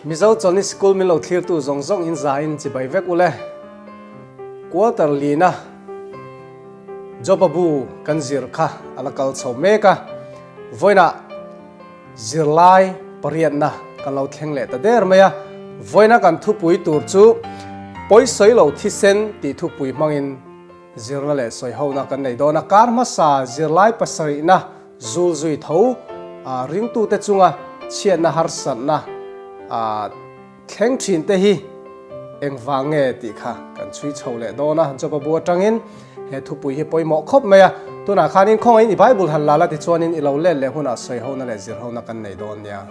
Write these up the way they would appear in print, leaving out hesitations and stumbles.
Mizo Chawlhni Sikul min lo thlirtu zawng zawng in za in chibai vek ule. Quarter lina Joba bu kan zir kha a la kal chho mek a, vawiinah zirlai pariatna kan lo thleng leh ta der mai a, vawiina kan thupui tur chu Pawisawi lo thisen tih thupui hmangin zirna leh sawihona kan nei dawn a, kar hmasa zirlai pasarihna zul zui tho ringtute chunga chhiatna harsatna thleng thin te hi engvang nge tih kha kan chhui chho leh dawn a, Joba bu atangin he thupui hi pawimawh khawp mai a, tunah khanin khawngaihin i Bible han la la tichuanin i lo let leh hunah sawihona leh zirhona kan nei dawn nia.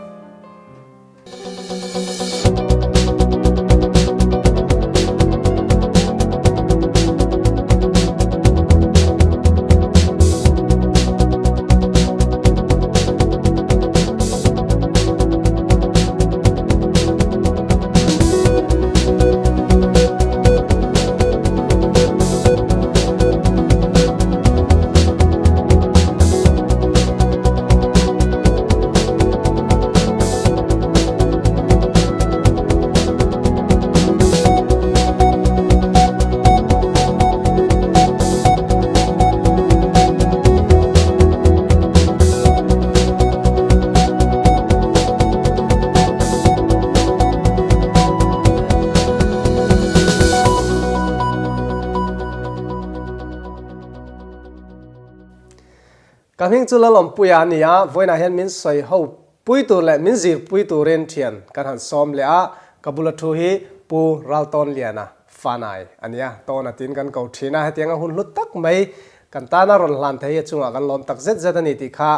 Ka hming chu Lalawmpuia a ni a, vawiinah hian min sawi ho pui tur leh min zir pui turin thian kan han sawm leh a, ka bula thu hi Pu Raltawnliana Fanai a ni a, tawn a tiin kan ko thin a, hetianga hun hlu tak mai kan tana rawn hlan thei hi a chungah kan lawm tak zet zet a ni tih kha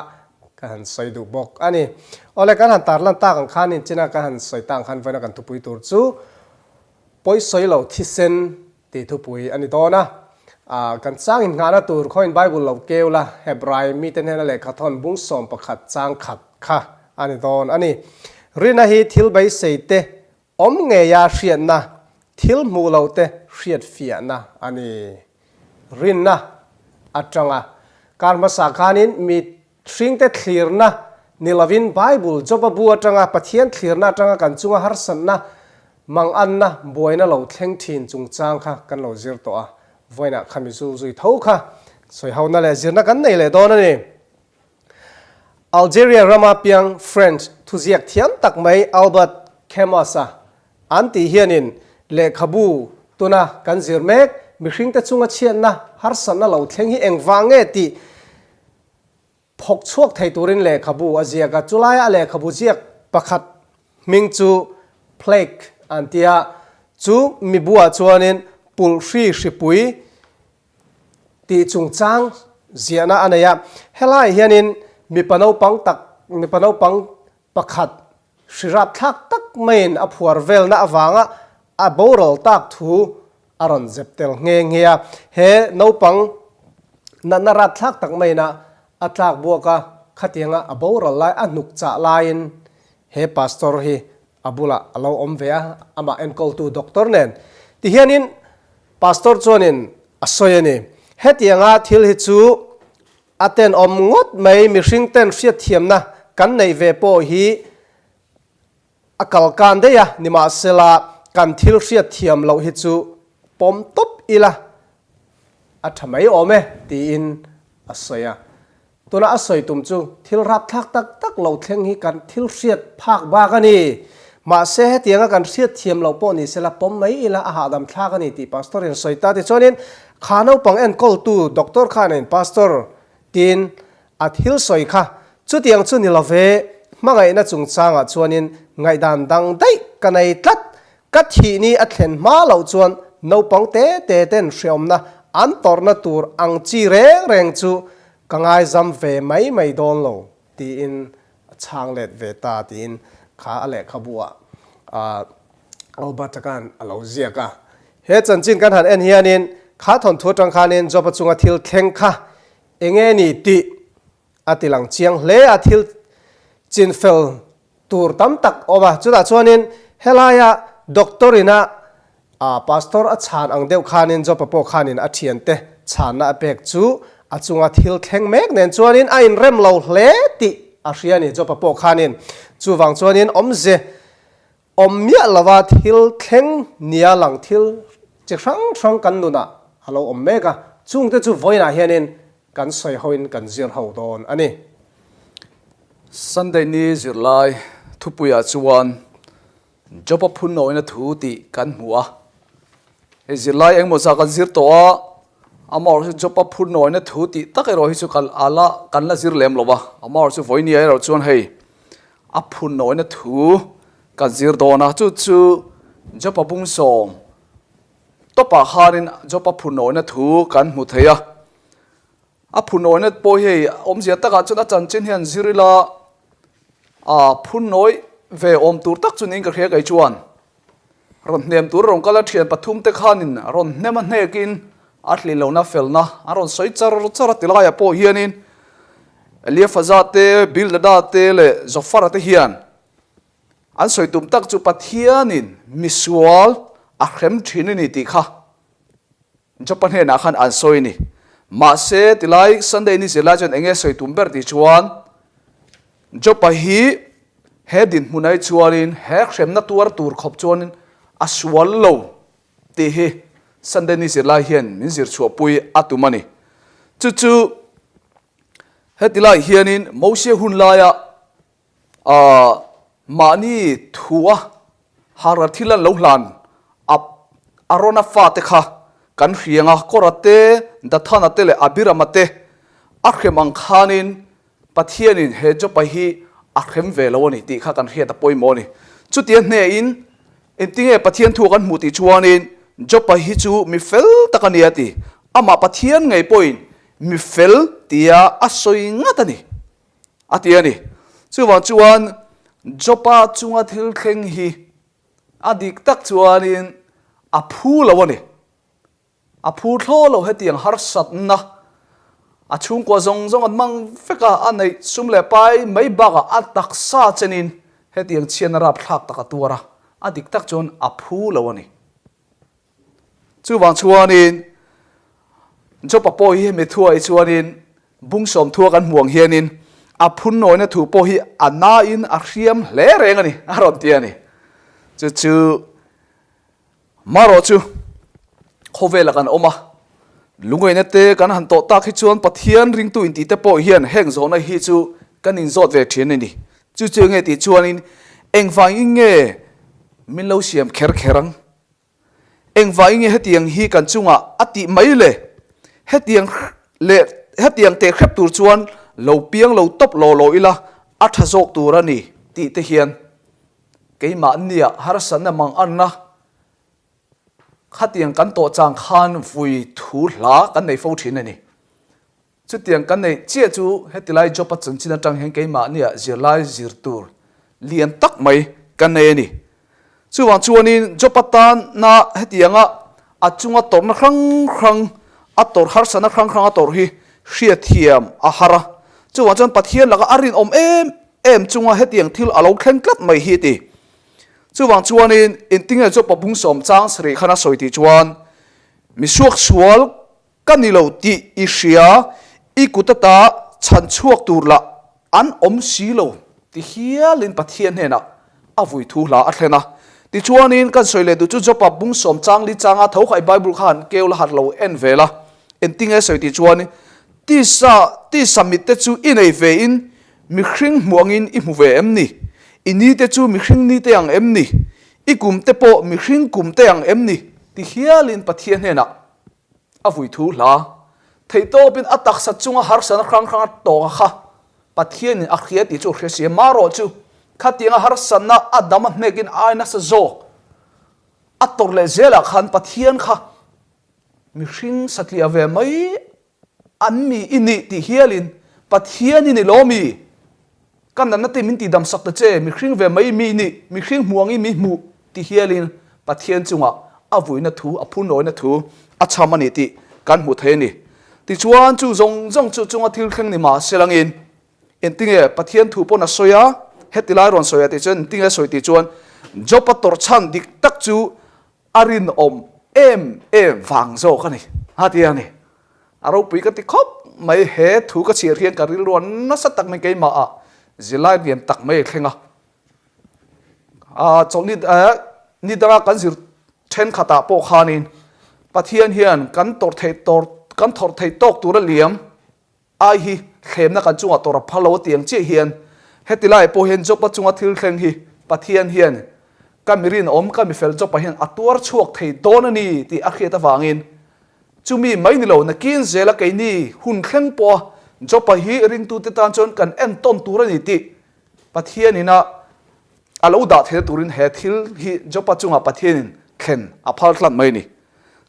ka han sawi duh bawk a ni. Awle kan han tarlan tak ang khan inchina ka han sawi tak ang khan vawiina kan thupui tur chu pawisawi lo thisen tih thupui a ni dawn a. Kan chang inngahna tur khawiin Bible lo keu la, Hebrai mite hnena lehkha thawn bung 11 chang khat kha a ni dawn a ni. Rina hi thil beisei te awm ngeia hriatna, thil hmuh loh te hriat fiahna a ni. Rinna atanga kar hmasa khanin mi Hringte thlirna ni lovin Bible Joba bu atanga Pathian thlirna atanga kan chunga harsatna, manganna, buaina lo thleng thin chungchang kha kan lo zir tawh a, vawiinah khami zul zui tho kha sawihona leh zirna kan nei leh dawn a ni. Algeria rama piang French thuziak thiam tak mai Albert Camus-a an tih hianin lehkhabu tuna kan zir mek mihringte chunga chhiatna, harsatna lo thleng hi engvang nge tih Thawk chhuak thei turin lehkhabu a ziak a, chulaia a lehkhabu ziak pakhat hming chu Plague an ti a, chu mibuah chuanin pulh hri hripui tih chungchang ziahna a nei a. Helaiah hianin mipa naupang tak mipa naupang pakhat hri rapthlak tak maiin a phuar velna avanga a boral tak thu a rawn zep tel nghe nghe a. He naupang natna rapthlak tak maiin a a tlak buak a, khatianga a boral lai a hnuk chah laiin he pastor hi a bulah a lo awm ve a, amah enkawltu doctor nen. Tihianin pastor chuanin a sawi a ni, Hetianga thil hi chu A tenawm ngawt mai, mihring ten hriatthiamna kan neih ve pawh hi a kalkan daih a, nimahsela kan thil hriatthiam loh hi chu pawm tawp ila a tha mai awm e tiin a sawi a. Tuna a sawi tum chu thil rapthlak tak tak lo thleng hi kan thil hriat phak bak a ni. Mahse hetianga kan hriatthiam loh pawh ni sela pawm mai ila a hahdam thlak a ni tih Pastor in sawi ta. Tichuanin Kha naupang enkawltu doctor khanin Pastor tiin a thil sawi kha chutiang chu ni love, hmangaihna chungchangah chuanin ngaihdan dang daih ka nei tlat, ka thih ni a thlen hma loh chuan naupang te te ten hreawmna an tawrhna tur ang chi reng reng chu ka ngaizam ve mai mai dawn lo tiin a chhang let ve ta tiin kha a lehkhabuah Albert-a khan a lo ziak a. He chanchin kan han en hianin kha thawnthu atang khanin Job-a chunga thil thleng kha eng nge ni tih a ti lang chiang hle a, thil chinfel tur tam tak awm a. Chutah chuanin helaia doctor ina pastor a chhan ang deuh khanin Job-a pawh khanin a thiante chhanna a pek chu a chunga thil thleng mek nen chuanin a inrem lo hle tih a hria a ni Job-a pawh khanin. Chuvang chuanin awmze. Awm miah lova thil thleng nia lang thil chi hrang hrang kan nunah a lo awm mek a, chungte chu vawiinah hianin kan sawi hoin kan zir ho dawn a ni. Sunday ni zirlai thupuiah chuan Job-a phunawina thu tih kan hmu a. Hei zirlai engmaw zah kan zir tawh a, amaherawhchu Job-a phunawina thu tih tak erawh hi chu kan ala kan la zir lem lo va, amaherawhchu vawinia erawh chuan hei a phunawina thu kan zir dawn a, chu chu Job-a bungsawm tawpah khanin Job-a phunawina thu kan hmu thei a. A phunawina pawh hi hei awmzia takah chuan a chanchin hian zir ila a phunawi ve awm tur tak chu niin ka hria kei chuan. Rawn hnem tur a rawn kal a, thian pathum te khanin rawn hnem a hnekin a hlih lohna felna an rawn sawi char char a ti laiah pawh hianin Eliafaza te, Bildada te leh Zofara te hian an sawi tum tak chu Pathianin misual a hrem thin a ni tih kha Jopa hnenah khan an sawi a ni. Mahse, tilai Sunday ni zirlai chuan enge sawi tum ber tih chuan Jopa hi he dinhmun ai chuanin he hremna tuar tur khawp chuanin a sual lo tih hi Sunday ni zirlai hian min zir chhuahpui a tum a ni. Chu chu hetilai hianin Mosia hun laia Ahh mahni thua Harar thil an lo hlan a Arona fate kha kan hriang a, Kora te, Dathana te leh Abirama te a hrem ang khanin Pathianin he Jopa hi a hrem ve lo a ni tih kha kan hriat a pawimawh a ni. Chutia hnehin engtinge Pathian thu kan hmuh tih chuanin Jopa hi chu mi fel tak a ni a ti. Amah Pathian ngei pawhin mi fel tia a sawi ngat a ni. A ti a ni. Chuvang chuan Jopa chunga thil thleng hi a dik tak chuanin a phu lo a ni. A phu thlaw lo hetiang harsatna a chhungkua zawng zawng an hmang vek a, a neih sum leh pai mai bakah a taksa chenin hetiang chhiatna rapthlak tak a tuar a, a dik tak chuan a phu lo a ni. Chuvang chuanin Jopa pawh hi hemi thuah hi chuanin bung sawmthua kan hmuh ang hianin a phunnawina thu pawh hi a nain a hriam hle reng a ni, a rawn ti a ni. Chu chu marawh chu khawvela kan awm a, lungaina te kan han tawh tak hi chuan Pathian ringtu intih te pawh hian heng zawhna hi chu kan inzawt ve thin a ni. Chu chu enge tih chuanin engvangin nge min lo siam kher kher ang? Engvangin nge hetiang hi kan chungah a tih mai le? Hetiang leh hetiang teh hrep tur chuan lo piang lo tawp law law ila a tha zawk tur a ni tih te hian keimahnia harsatna mang anna khatiang kan tawh chang khan vui thu hla kan nei fo thin a ni. Chutiang kan neih chiah chu hetilai job a chanchin atang hian keimahnia zirlai zir tur lian tak mai kan nei a ni. Chuvang chuanin job atana hetianga a chunga tawrhna hrang hrang, a tawrh harsatna hrang hrang a tawrh hi hriatthiam a har a. Chuvang chuan Pathian laka a rinawm em em chunga hetiang thil a lo thleng tlat mai hi a ti. Chuvang chuanin engtinge job a bungsawm chang sarih khan a sawi tih chuan misuaksual Ka ni lo tih i hria, i kut ata chhan chhuak tur lah an awm si lo ti hialin Pathian hnenah a vui thu hla a thlen a. Tichuanin kan sawi leh duh chu Job-a bung sawm chang li changa tho kha i Bible kha han keu la harh lo en ve la. Engtinge sawi tih chuanin tisa tisa mit te chu i nei ve in mihring hmuh angin i hmu ve em ni? I ni te chu mihring ni te ang em ni? I kum te pawh mihring kum te ang em ni? Ti hialin Pathian hnenah A vui thu hla theihtawpin a taksa chunga harsatna hrang hrang a tawk a kha Pathianin a hria tih chu a hria si a, marawh chu khatianga harsatna a dam a hnekin ai nasa zawk a tawrh leh zelah khan Pathian kha mihring satliah ve mai An mi i nih tih hialin Pathian i ni lo mi? Ka natna te min tihdam sak ta che, mihring ve mai mi i nih, mihring hmuh angin min hmuh ti hialin Pathian chungah a vuina thu, a phunawina thu a chham a ni tih kan hmuh thei a ni. Tichuan chu zawng zawng chu chunga thil thleng ni mah se langin engtinge Pathian thu pawn a sawi a, heti lai rawn sawi a tih chuan engtinge a sawi tih chuan Job-a tawrh chhan dik tak chu A rinawm em em vang zawk a ni, a ti a ni. A ropui ka ti khawp mai, he thu ka chhiar hian ka rilru a nasa tak mai keimahah zilai lian tak mai a thleng a. Chawlhni ni danga kan zir thenkhatah pawh khanin Pathian hian kan tawrh theih tawr kan thawrh theih tawk tura liam ai hi thlemna kan chungah tawrh a phal lo a ti ang chiah hian heti laiah pawh hian Job-a chunga thil thleng hi Pathian hian ka mi rinawm ka mi fel Job-a hian a tuar chhuak thei dawn a ni tih a hriat avangin chumi mai ni lo nakin zela keini hun thleng pawha Job-a hi ringtute tan chuan kan entawn tur a ni tih Pathianin a a lo dah theihna turin he thil hi Job-a chungah Pathianin thlen a phal tlat mai a ni.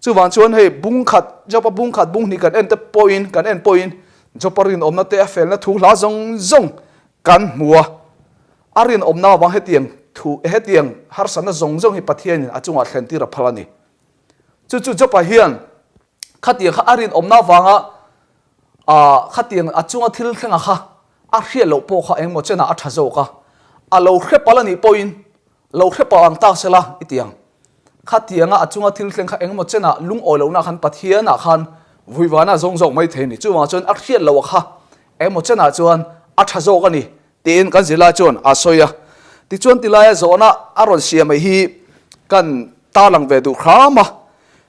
Chuvang chuan hei bung khat, Job-a bung khat bung hnih kan en te pawhin, kan en pawhin Job-a rinawmna te a felna thu hla zawng zawng kan hmu a. A rinawmna avang hetiang thu, hetiang harsatna zawng zawng hi Pathianin a chungah thlen tir a phal a ni. Chu chu Job-a hian khatiang kha a rinawmna avanga Ah, khatiang a chunga thil thlenga kha a hriat loh pawh kha engmaw chenah a tha zawk a, a lo hre palh a nih pawhin lo hre palh ang tak sela i ti ang. Khatianga a chunga thil thleng kha engmaw chenah lungawi lohna khan Pathianah khan vuivana zawng zawk mai thei a ni. Chuvangah chuan a hriat loh a kha engmaw chenah chuan a tha zawk a ni tiin kan zirlai chuan a sawi a. Tichuan tilaia zawhna a rawn siam mai hi kan tarlang ve duh hram a,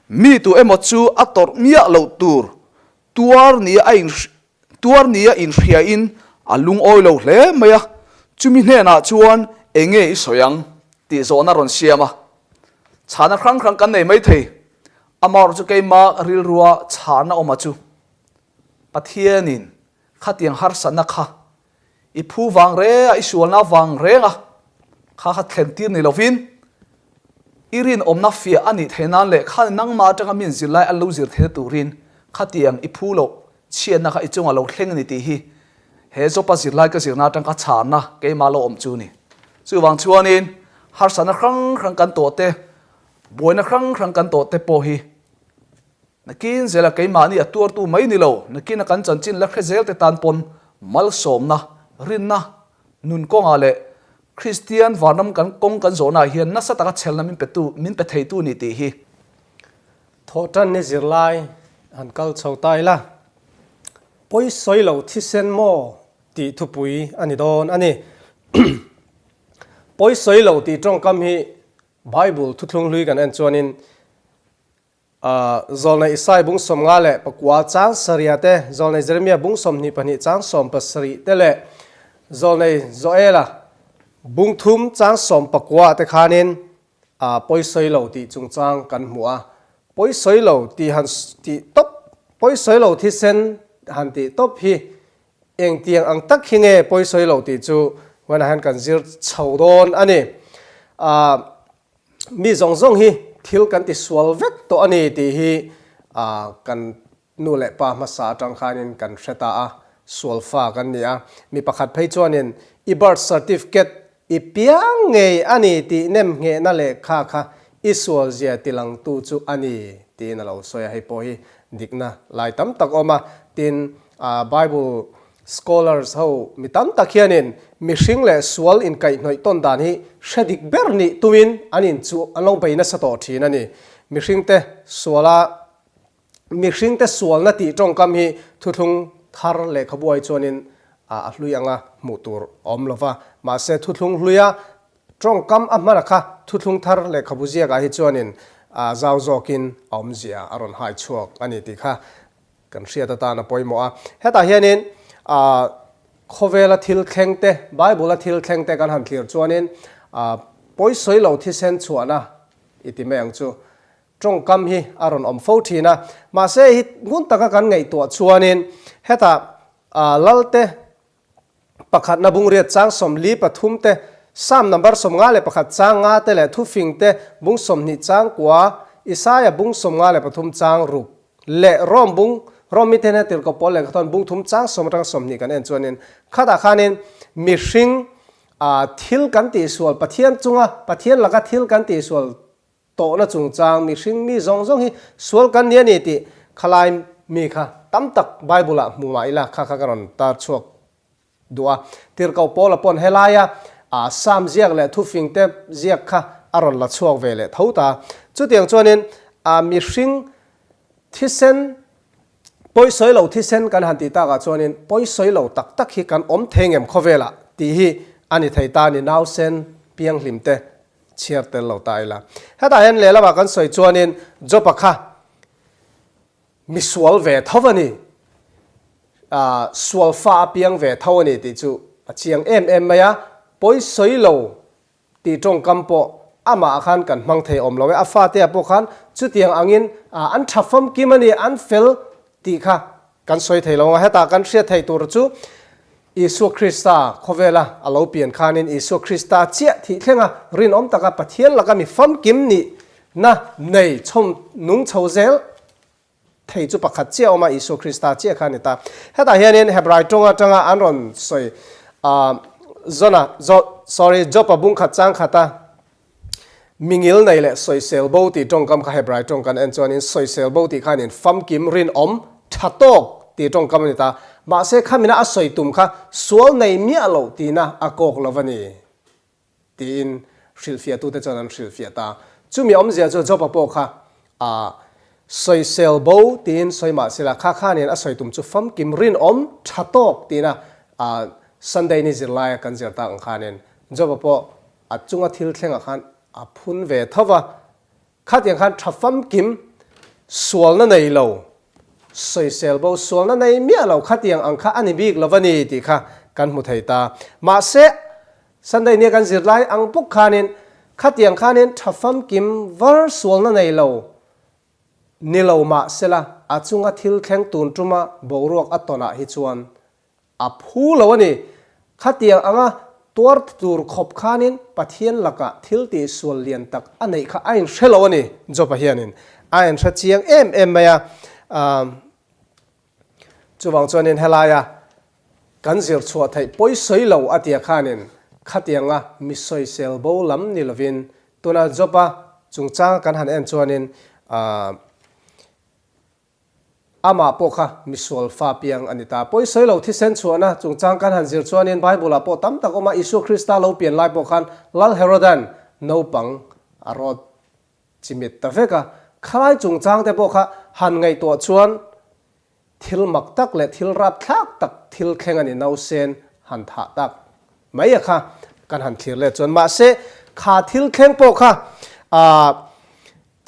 mi tu emaw chu a tawrh miah loh tur Tuar nia a in tuar nia inhriain a lungawi lo hle mai a, chumi hnenah chuan enge i sawi ang tih zawhna rawn siam a. Chhana hrang hrang kan nei mai thei, amaherawh chu keimah rilrua chhana awma chu Pathianin khatiang harsatna kha I phu vang reng a, i sualna vang reng a, kha kha thlen tir ni lovin i rinawmna fiah a nih theih nan leh kha nangmah atanga min zirlai an lo zir theihna turin khatiang i phu loh chhiatna kha i chungah lo thleng a ni tih hi he Jopa zirlai ka zirna atang ka chhanna keimah lo awm chu a ni. Chuvang chuanin harsatna hrang hrang kan tawh te, buaina hrang hrang kan tawh te pawh hi Nakin zela keimahni a tuartu mai ni lo, nakina kan chanchin la hre zel te tan pawn malsawmna, rinna, nun kawngah leh Kristian vanram kan kawng kan zawhnaah hian nasa taka chhelna min petu, min pe theitu ni tih hi. Thawhtan ni zirlai han kal chho ta ila, pawisawi lo thisen maw tih thupui a ni dawn a ni. Pawisawi lo tih tawngkam hi Bible thuthlung hlui kan en chuanin Zawlnei Isai bung 59 chang sarih te, Zawlnei Jeremia bung 22 chang 17 te leh Zawlnei Joela bung thum chang 19 te khanin pawisawi lo tih chungchang kan hmu a. Pawisawi lo tih han tih tawp, pawisawi lo thisen han tih tawp hi engtiang ang tak hi nge pawisawi lo tih chu vawiinah hian kan zir chho dawn a ni. Mi zawng zawng hi thil kan ti sual vek tawh a ni tih hi kan nu leh pa hmasa atang khanin kan hre ta a, sual fa kan ni a. Mi pakhat phei chuanin i birth certificate i piang ngei a ni tih nem nghehna lehkha kha i sual zia tilangtu chu a ni tiin a lo sawi a, hei pawh hi dikna lai tam tak awm a. Tin, Bible Scholars ho mi tam tak hianin mihring leh sual inkaihhnawih tawn dan hi hre dik ber nih tumin an inchuh an lo bei nasa tawh thin a ni. Mihringte suala mihringte sualna tih tawngkam hi thuthlung thar lehkhabuai chuanin a hlui anga hmuh tur a awm lo va. Mahse thuthlung hluia tawngkam a hmana kha thuthlung thar lehkhabu ziakah hi chuanin zau zawkin a awmzia a rawn hai chhuak a ni tih kha Kan hriat atan a pawimawh a. Hetah hianin khawvela thil thleng te, Bible-a thil thleng te kan han thlir chuanin pawisawi lo thisen chhuahna i ti mai ang chu. Tawngkam hi a rawn awm fo thin a. Mahse hi ngun taka kan ngaihtuah chuanin hetah Lalte Pakhatna bungriat chang 43 te, Psalm number 51 chang nga te leh Thufing te bung 20 chang kua, Isaia bung 53 chang ruk leh Rom bung, Rom mite hian tirhkoh pawl lehkha thawn bung thum chang sawm atanga 20 kan en chuanin khatah khanin mihring thil kan tihsual Pathian chunga Pathian laka thil kan tihsual Tawhna chungchang mihring mi zawng zawng hi sual kan ni a ni tih khalai mi kha tam tak Bible ah hmu mah ila kha kha ka rawn tar chhuak duh a. Tirhkoh Paula pawn helaia Psalm ziak leh thufing te ziak kha a rawn la chhuak ve leh tho ta. Chutiang chuanin mihring thisen pawisawi lo thisen kan han tih takah chuanin pawisawi lo tak tak hi kan awm thei ngem khawvelah tih hi a ni thei ta a ni. Nausen pianghlim te. Chhiar tel lo ta ila. Hetah hian lehlamah kan sawi chuanin Job-a kha misual ve tho a ni, sual fa a piang ve tho a ni tih chu a chiang em em mai a, pawi sawi lo tih tawngkam pawh amah khan kan hmang thei awm lo e, a fate ah pawh khan chutiang angin an tha famkim a ni, an fel tih kha Kan sawi thei lo ang a, hetah kan hriat theih tur chu Isua Krista khawvela a lo pian khanin Isua Krista chiah thih thlenga rinawm taka Pathian laka mi famkim nihna nei chhawm nung chho zel thei chu pakhat chiah a awm a, Isua Krista chiah kha a ni ta. Hetah hianin Hebrai tawng atanga an rawn sawi Zona, sorry, Job-a bungkhat chang khata Mingil nei leh sawisel bo tih tawngkam kha Hebrai tawng kan en chuanin sawisel bo tih khan in famkim rinawm tha tawk tih tawngkam a ni ta. Mahse khamina a sawi tum kha sual nei miah loh tihna a kawk lo va ni tiin hrilhfiahtute chuan an hrilhfiah ta. Chumi awmzia chu Job-a pawh kha a sawisel bo tiin sawi mah sela kha khanin a sawi tum chu famkim rinawm tha tawk tihna a Sunday ni zirlaia kan zir tak ang khanin Job-a pawh A chunga thil thlengah khan a phun ve tho va, khatiang khan tha famkim, sualna nei lo, sawisel bo sualna nei miah lo khatiang ang kha a ni bik lo va ni tih kha kan hmu thei ta. Mahse, Sunday nia kan zir lai ang bawk khanin khatiang khanin tha famkim var sualna nei lo ni lo mahsela a chunga thil thleng tun tuma boruak a tawnah hi chuan A phu lo a ni. Khatiang anga tuar tur khawp khanin Pathian lakah thil tih sual lian tak a neih kha a inhre lo a ni, Job-a hianin a inhre chiang em em mai a. Chuvang chuanin helaia kan zir chhuah theih pawi sawi lo a tia khanin khatianga mi sawisel bo lam ni lovin tuna Job-a chungchanga kan han en chuanin Amah pawh kha misual fa piang a ni ta. Pawi sawi lo thisen chhuahna chungchang kan han zir chuanin Bible-ah pawh tam tak awm a, Isua Krista lo pian lai pawh khan Lal Herodan naupang a rawt chimit ta vek a. Khalai chungchang te pawh kha han ngaihtuah chuan thil mak tak leh thil rapthlak tak thil thleng a ni nausen han thah tak mai a kha kan han thlir let chuan. Mahse kha thil thleng pawh kha aah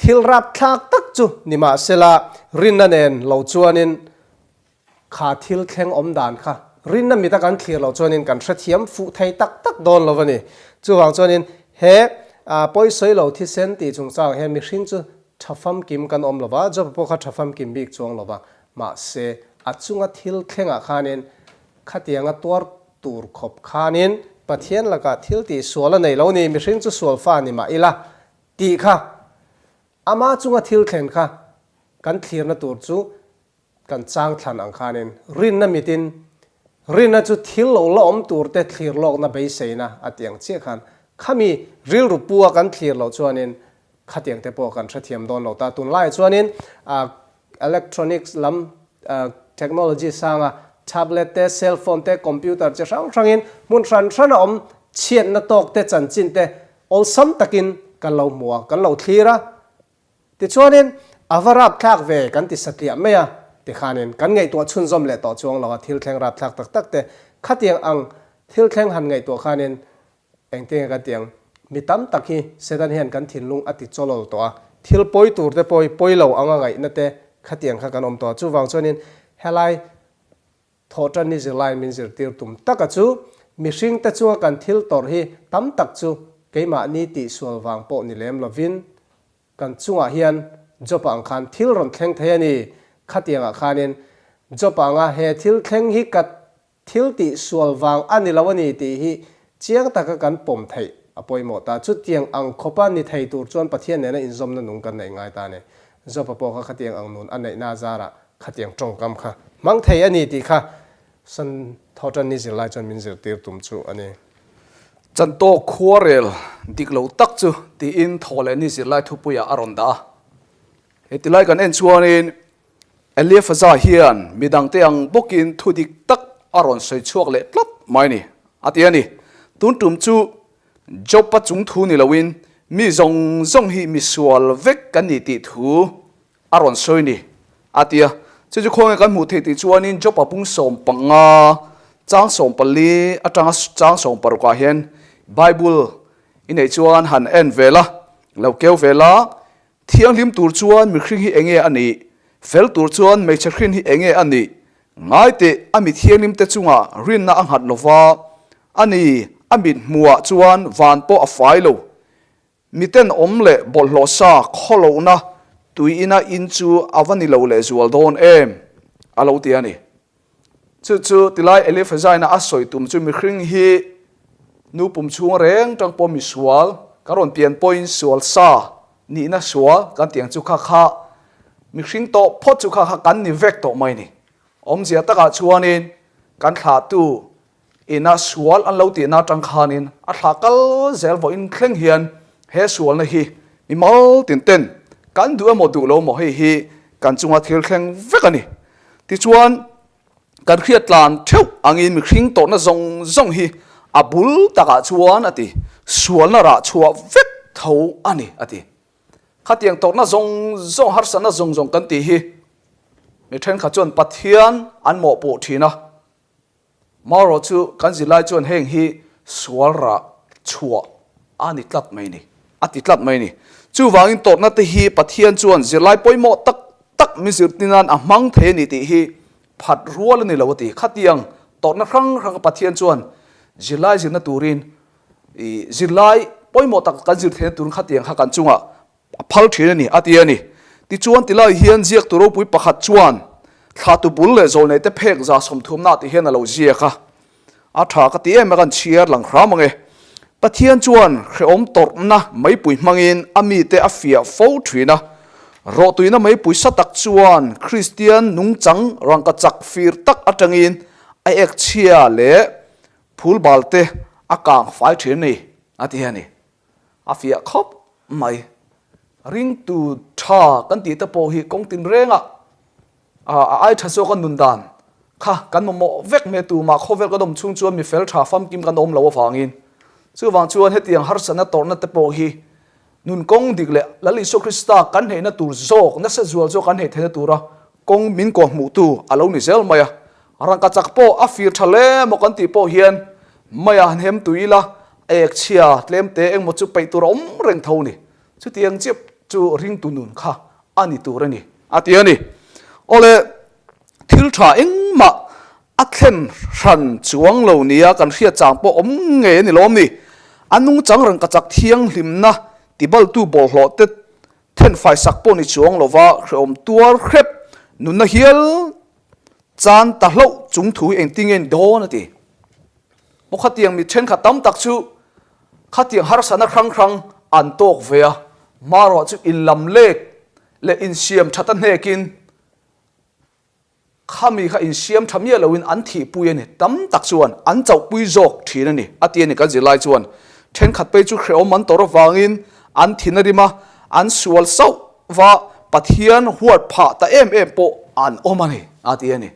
Thil rapthlak tak chu nimahsela rinna nen lo chuanin kha thil thleng awm dan kha rinna mita kan thlir loh chuanin kan hrethiam fuh thei tak tak dawn lo a ni. Chuvang chuanin he pawi sawi lo thisen tih chungchangah hian mihring chu tha famkim kan awm lo va, Job-a pawh kha tha famkim bik chuang lo va, mahse a chunga thil thlengah khanin khatianga tuar tur khawp khanin Pathian lakah thil tih sual a nei lo ni, mihring chu sual fa ni mah ila Tih kha, ama chunga thil thlen kha kan thlirna tur chu kan chang thlan ang khanin rinna mitin rinna chu thil lo la awm turte thlir lawkna beiseina a ti ang chiah khan khami rilru pu a kan thlir loh chuanin khatiang te pawh kan hrethiam dawn lo ta. Tunlaiah chuanin electronics lam technology sanga tablet te, cell phone te, computer chi hrang hrangin hmun hran hran a awm chhiatna tawk te chanchin te Awlsam takin kan lo hmu a, kan lo thlir a. Tichuanin, a va rapthlak ve kan ti satliah mai a, tikhanin kan ngaihtuah chhunzawm leh tawh chuang lo a, thil thleng rapthlak tak tak te khatiang ang thil thleng han ngaihtuah khanin engtin nge kan ti ang, mi tam tak hi Satan hian kan thinlung a ti chawlawl tawh a, thil pawi tur te pawh hi pawi lo anga ngaihna te khatiang kha kan awm tawh a, chuvang chuanin helai Thawhṭan ni zirlaiin min zirtir tum taka chu mihringte chunga kan thil tawrh hi tam tak chu keimahni tihsual vang pawh ni lem lovin kan chungah hian Job-a ang khan thil rawn thleng thei a ni. Khatiangah khanin Job-a anga he thil thleng hi ka thil tihsual vang a ni lo a ni tih hi chiang taka kan pawm theih a pawimawh ta. Chutiang ang khawpa ni thei tur chuan Pathian nena inzawmna nung kan neih ngai ta a ni. Job-a pawh kha khatiang ang nun a neihna zarah Khatiang tawngkam kha hmang thei a ni tih kha San Thawṭan ni zirlai chuan min zirtir tum chu a ni. Chantawk khuarel dik lo tak chu tiin thaw leh ni zirlai thupuiah a rawn dah a. Hetilai kan en chuanin Eliafaza hian midangte ang bawkin thu dik tak a rawn sawi chhuak leh tlat mai ni a ti a ni. Tun tum chu Job-a chung thu ni loin mi zawng zawng hi misual vek kan ni tih thu A rawn sawi ni, a ti a. Chu chu khawnge kan hmuh theih tih chuanin Job-a pung 15, chang 14 atanga chang 16 ah hian Bible. I neih chuan han en ve la, lo keu ve la, Thianghlim tur chuan mihring hi enge a nih? Fel tur chuan hmeichhe hrin hi enge a nih? Ngai teh, a mi thianghlimte chungah rinna a nghat lova, a ni, a mit hmuhah chuan van pawh a fai lo. Miten awm leh bawlhhlawh sa khawlohna tui ina in chu a va ni lo lehzual dawn em? A lo ti a ni. Chu chu tilai Elifazaina a sawi tum chu mihring hi nu pum chhung reng tang pawh misual, kan rawn pian pawhin sual sa nihna sual kan tih ang chu kha kha mihring tawh phawt chu kha kha kan ni vek tawh mai ni. Awmzia takah chuanin kan thlahtu ina sual an lo tihna atang khanin a thlah kal zel vawiin thleng hian he sualna hi mi mal tin ten kan duh emaw duh lo maw hei hi kan chunga thil thleng vek a ni. Tichuan kan hriat tlan theuh angin mihring tawrhna zawng zawng hi a bul takah chuan a ti, sualna rah chhuah vek tho a ni a ti. Khatiang tawrhna zawng zawng harsatna zawng zawng kan tih hi mi thenkhat chuan Pathian an mawhpuh thin a. Marawh chu kan zirlai chuan heng hi sual rah chhuah a ni tlat mai ni, a ti tlat mai ni. Chuvangin tawrhna te hi Pathian chuan zirlai pawimawh tak tak min zirtir nan a hmang thei a ni tih hi phat rual a ni lo a ti. Khatiang tawrhna hrang hrang Pathian chuan zirlai zirna turin i zirlai pawimawh tak kan zir theihna turin khatiang kha kan chungah A phal thin a ni, a ti a ni. Tichuan tilai hian ziaktu ropui pakhat chuan thlatu bul leh zawlneite phek 130 tih hian a lo ziak a. A tha ka ti em a, kan chhiar lang hram ang e. Pathian chuan hrehawm tawrhna meipui hmangin a mite a fiah fo thin a. Rawhtuina meipui sa tak chuan Kristian nungchang rangkachak fir tak atangin a ek chhia leh phul balte a kang fai thin a ni, a ti a ni. A fiah khawp mai. Ringtu tha kan tih te pawh hi kawng tin rengah a ai tha zawk a nun dan kha kan mamawh vek mai a tumah khawvel kan awm chhung chuan mi fel tha famkim kan awm lo avangin chuvang chuan hetiang harsatna tawrhna te pawh hi nun kawng dik leh Lal Isua Krista kan hneihna tur zawk nasa zual zawk kan hneih theihna tura kawng min kawhhmuhtu a lo ni zel mai a. Rangka chak pawh a fir tha hle maw kan tih pawh hian mei a han hem tui ila, a ek chhia tlem te engmaw chu peih tur a awm reng tho ni. Chutiang chiah chu ringtu nun kha a ni tur a ni, a ti a ni. Awle, thil tha engmah a thlen hran chuang lo nia kan hriat chang pawh awm ngei a ni lawm ni. A nungchang rangka chak thianghlimna tibaltu bawlhhlawh te Thenfai sak pawh ni chuang lova hrehawm tuar hrep nunna hial chan ta hlauh chung thu hi engtin nge ni dawn a ti. Maw khatiang mi thenkhat tam tak chu khatiang harsatna hrang hrang an tawk ve a, hmaruah chu inlam lek leh insiam that a hnekin Khami kha insiam tha miah loin an thihpui a ni. Tam tak chuan an chauhpui zawk thin a ni, a ti a ni kan zirlai chuan. Thenkhat phei chu hrehawm an tawrh avangin an thin a rim a, an sual sauh va, Pathian huat phah ta em em pawh an awm a ni, a ti a ni.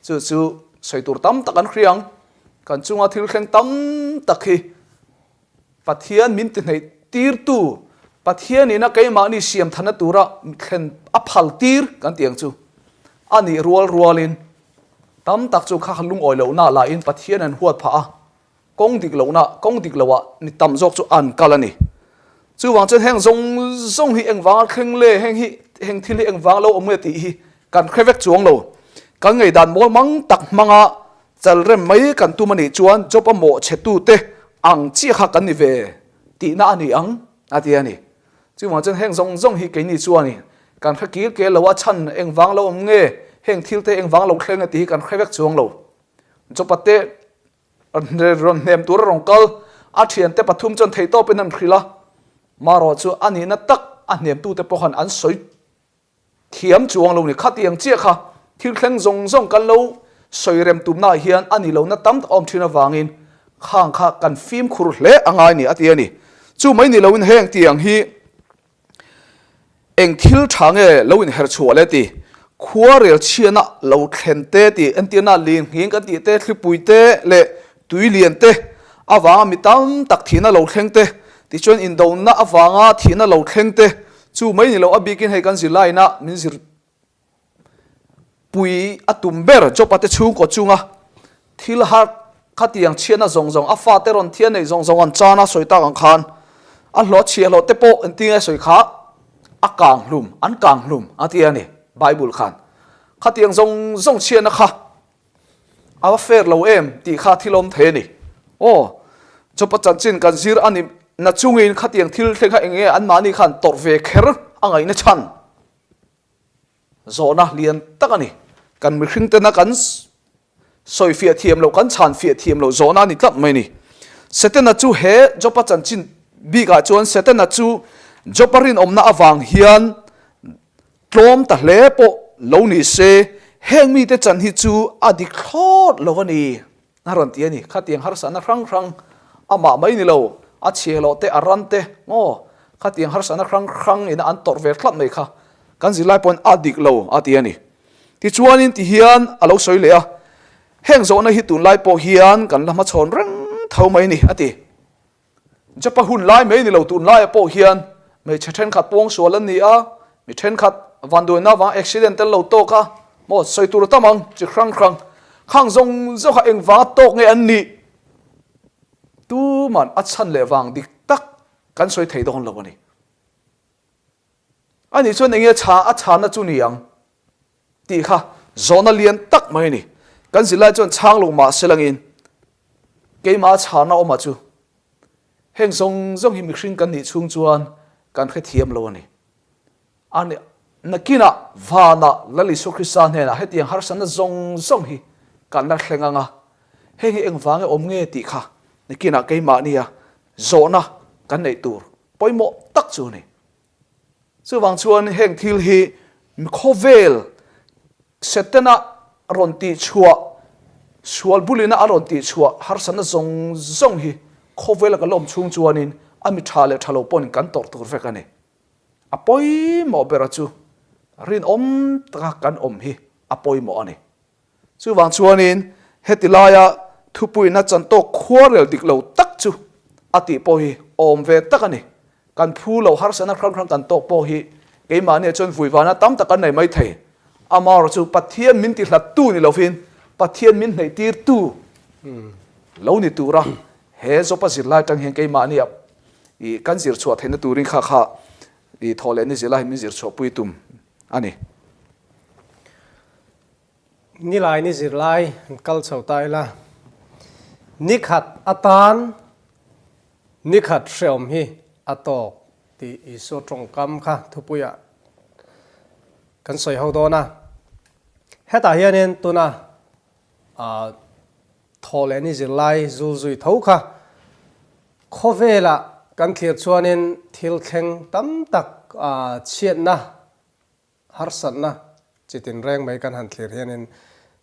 Chu chu sawi tur tam tak an hria ang. Kan chunga thil thleng tam tak hi Pathian min ti hneih tirtu, Pathian ina keimahni siam thanna tura thlen a phal tir kan tih ang chu a nih rual rualin tam tak chu kha lungawi lohna lahin Pathian an huat phah a, kawng dik lohna, kawng dik loah ni tam zawk chu an kal a ni. Chuvang chuan heng zawng zawng hi engvanga thleng le, heng hi heng thil hi engvanga lo awm nge tih hi kan hre vek chuang lo. Kan ngaihdan mawl mang tak hmanga Chalrem mai kan tum a nih chuan job a mawh chhetute ang chiah kha kan ni ve tihna a ni ang a ti a ni. Chuvang chuan heng zawng zawng hi keini chuanin kan hre kir kel lo a chhan engvang lo awm nge, heng thil te engvang lo thleng nge tih hi kan hre vek chuang lo. Job a te rawn hnem tura rawn kal a thiante pathum chuan theihtawpin an hrilh a, marawh chu a nihna tak a hnemtute pawh khan an sawi Thiam chuang lo ni. Khatiang chiah kha thil thleng zawng zawng kan lo sawi rem tumnaah hian a ni lohna tam tak a awm thin avangin khang kha kan fimkhur hle a ngai ni a ti a ni. Chu mai ni loin heng tiang hi eng thil tha nge lo inher chhuah le ti, khuarel chhiana lo thlen te ti, entirna linghing kan tih te, thlipui te leh tui lian te avanga mi tam tak thihna lo thleng te, tichuan indona avanga thihna lo thleng te, Chu mai ni lo, a bikin hei kan zirlaina min zir pui a tum ber Jopa te chhungkaw chunga thil har khatiang chhiatna zawng zawng, a fate rawn thian neih zawng zawng an chana sawi tak ang khan. A hlawh chhiahhlawh te pawh engtin nge sawi kha a kang hlum, an kang hlum a ti a ni Bible khan. Khatiang zawng zawng chhiatna kha a va fair lo em tih kha thil awm thei a ni. Aw, Job-a chanchin kan zir a ni na chungin khatiang thil thleng kha eng nge anmahni khan tawrh ve kher a ngaihna chhan zawhna lian tak a ni. Kan mihring tena kan sawi fiah thiam loh, kan chhan fiah thiam loh zawhna a ni tlat mai a ni. Setana chu he Job-a chanchin bikah chuan Setana chu Job-a rinawmna avang hian Tlawm ta hle pawh lo ni se, heng mite chan hi chu a dik thlawt lo a ni, a rawn ti a ni. Khatiang harsatna hrang hrang amah mai ni lo, a chhiahhlawh te, a ran te, maw, khatiang harsatna hrang hrang ina an tawrh ve tlat mai kha kan zirlai pawhin a dik lo a ti a ni. Tichuanin tihian a lo sawi leh a, heng zawhna hi tunlai pawh hian kan la hmachhawn reng tho mai a ni, a ti. Japa hun lai mai ni lo tun laiah pawh hian hmeichhe thenkhat pawngsual an ni a, mi thenkhat vanduaina avanga accident tel lo tawk a, maw sawi tur a tam ang chi hrang hrang khang zawng zawng kha engvanga tawk nge an nih tuman a chhan leh vang dik tak kan sawi thei dawn lo a ni. Ani chuan enge chha a chhana chu ni ang tih kha zawhna lian tak mai a ni. Kan zirlai chuan chhang lo mah se langin keimah chhana awmah chu heng zawng zawng hi mihring kan nih chhung chuan kan hrethiam lo a ni. A nakinah vanah Lal Isua Krista hnenah hetiang harsatna zawng zawng hi kan la thleng ang a, heng hi engvang e awm nge tih kha nakinah keimahnia zawhna kan neih tur pawimawh tak chu a ni. Chuvang chuan heng thil hi khawvel Setana rawn tihchhuah, sual bulina a rawn tihchhuah harsatna zawng zawng hi khawvela kan la awm chhung chuanin a mi tha leh tha lo pawhin kan tawrh tur vek a ni. A pawimawh bera chu rinawm taka kan awm hi a pawimawh a ni. Chuvang chuanin heti laia thupuina chantawk khuarel dik lo tak chu a tih pawh hi awm ve tak a ni. Kan phu lo harsatna hrang hrang kan tawk pawh hi keimahniah chuan vuivana tam tak kan nei mai thei. Amaherawhchu chu Pathian min tihlattu ni lovin Pathian min hneihtirtu lo ni tura he Jopa zirlai atang hian keimahniah ih kan zir chhuah theihna turin kha kha ih thawh leh ni zirlai hi min zir chhuahpui tum a ni. Nilai ni zirlai an kal chho ta ila, nikhat atan nikhat hreawm hi a tawk tih Isua tawngkam kha thupuiah kan sawi ho dawn a. Hetah hianin tuna thawh leh ni zirlai zul zui tho kha khawvelah kan thlir chuanin thil thleng tam tak chhiatna Harsatna chi tinreng mai kan han thlir hianin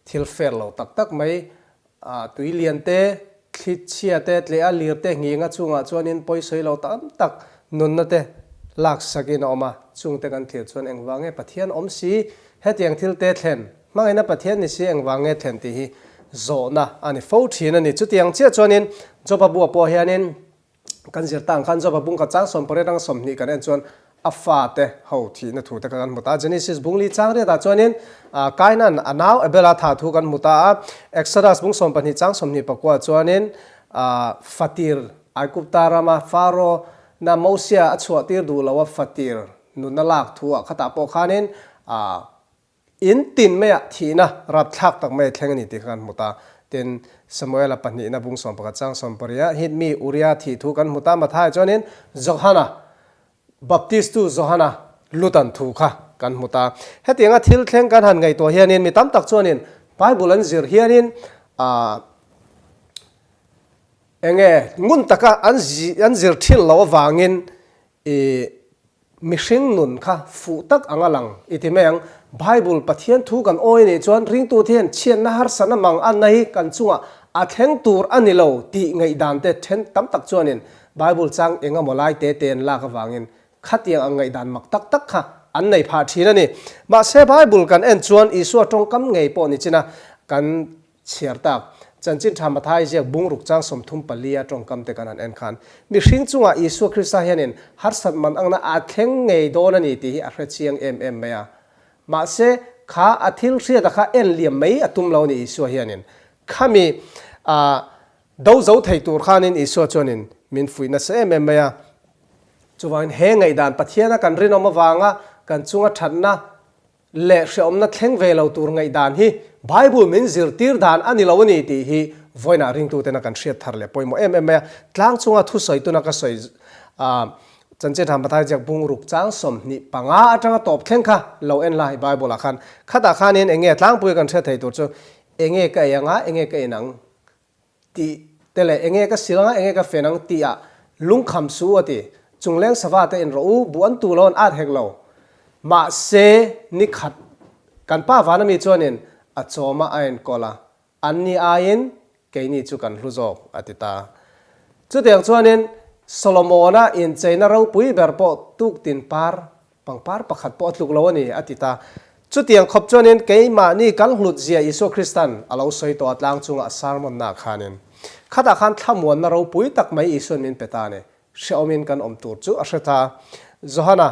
thil fair lo tak tak mai, tui lian te, thli chhia te, tleh a lir te nghinga chungah chuanin pawisawi lo tam tak nunna te laksakin a awm a, chungte kan thlir chuan engvang nge Pathian awm si, hetiang thil te thlen, hmangaihna Pathian ni si engvang nge thlen tih hi zawhna a ni fo thin a ni. Chutiang chiah chuanin Joba buah pawh hianin Kan zir tang khan Joba bung khat chang 80 atanga 20 kan en chuan a fate ho thihna thu te kha kan hmu ta a. Genesis bung li chang riatah chuanin Kainan a nau Abel-a tha thu kan hmu ta a. Exodus bung 12 chang 24 chuanin fatir Aigupta rama Pharaoh na Mosia a chhuah tir duh lo a fatir nunna lak thu ah khatah pawh khanin In tin maiah thihna rapthlak tak mai a thleng a ni tih kha kan hmu ta. Tin, Samuela pahnihna bung 11 chang 18 hit mi Uria thih thu kan hmu ta. Mathai chuanin Johana, Baptistu Johana lutan thu kha kan hmu ta. Hetianga thil thleng kan han ngaihtuah hianin mi tam tak chuanin Bible an zir hianin ah enge ngun taka an an zir thin loh avangin ih Mihring nun kha fuh tak ang a lang i ti mai ang. Bible Pathian thu kan awi nih chuan ringtute hian chhiatna harsatna mang anna hi kan chungah a thleng tur a ni lo tih ngaihdan te then tam tak chuanin Bible chang eng emaw lai te te an lak avangin khatiang ang ngaihdan mak tak tak kha an nei phah thin a ni. Mahse Bible kan en chuan Isua tawngkam ngei pawh ni chin a kan Chhiar tak, Chanchin Tha Mathai ziak bungruk chang 34 a tawngkam te kan han en khan, mihring chungah Isua Krista hianin harsat man angna a thleng ngei dawn a ni tih hi a hre chiang em em mai a. Mahse, kha a thil hriata kha en liam mai a tum lo a ni Isua hianin. Khami a do zo thei tur khanin Isua chuanin min fuih nasa em em mai a. Chuvangin he ngaihdan Pathiana kan rinawm avanga kan chunga thatna leh hrehawmna thleng ve lo tur ngaihdan hi Bible min zirtir dan a ni lo a ni tih hi vawiinah ringtutena kan hriat thar leh pawimawh em em mai a. Tlang chunga thusawi tuna ka sawi Chanchin Hamathai ziak bung ruk chang 25 atanga tawp thleng kha lo en la i Bible ah khan. Khatah khanin eng nge tlangpui kan hriat thei tur chu eng nge ka ei anga eng nge ka in ang tih te leh eng nge ka sil anga eng nge ka fen ang tih ah lungkham su a ti. Chungleng sava te in rawh u, buh an tu lo an at hek lo. Mahse ni khat kan pa vana mi chuanin a chawm a a enkawl a, Anni aiin keini chu kan hlu zawk, a ti ta. Chutiang chuanin Solomona incheina ropui ber pawh tuktin par, pangpar pakhat pawh a tluk lo a ni, a ti ta. Chutiang khawp chuanin keimahni kan hlut zia Isua Kristan a lo sawi tawh a tlang chunga a sermon-naah khanin. Khatah khan thlamuanna ropui tak mai Isuan min pe ta a ni. Hrehawmin kan awm tur chu a hre ta. Johana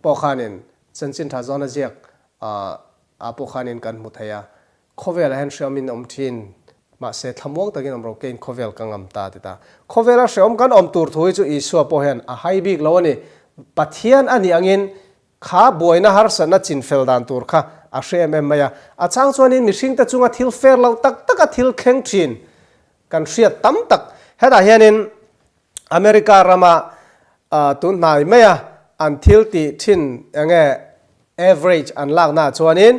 pawh khanin Chanchin Tha Johana ziak ah pawh khanin kan hmu thei a. Khawvelah hian hreawmin awm thin, mahse thlamuang takin awm ro kein khawvel ka ngam ta ti ta. Khawvela hreawm kan awm tur thu hi chu Isua pawh hian a hai bik lo a ni. Pathian a nih angin kha buaina harsatna chinfel dan tur kha a hre em em mai a. A chang chuanin mihringte chunga thil fair lo tak taka thil thleng thin kan hriat tam tak. Hetah hianin America rama tun hnai maia an thil tih thin eng nge average an laknaah chuanin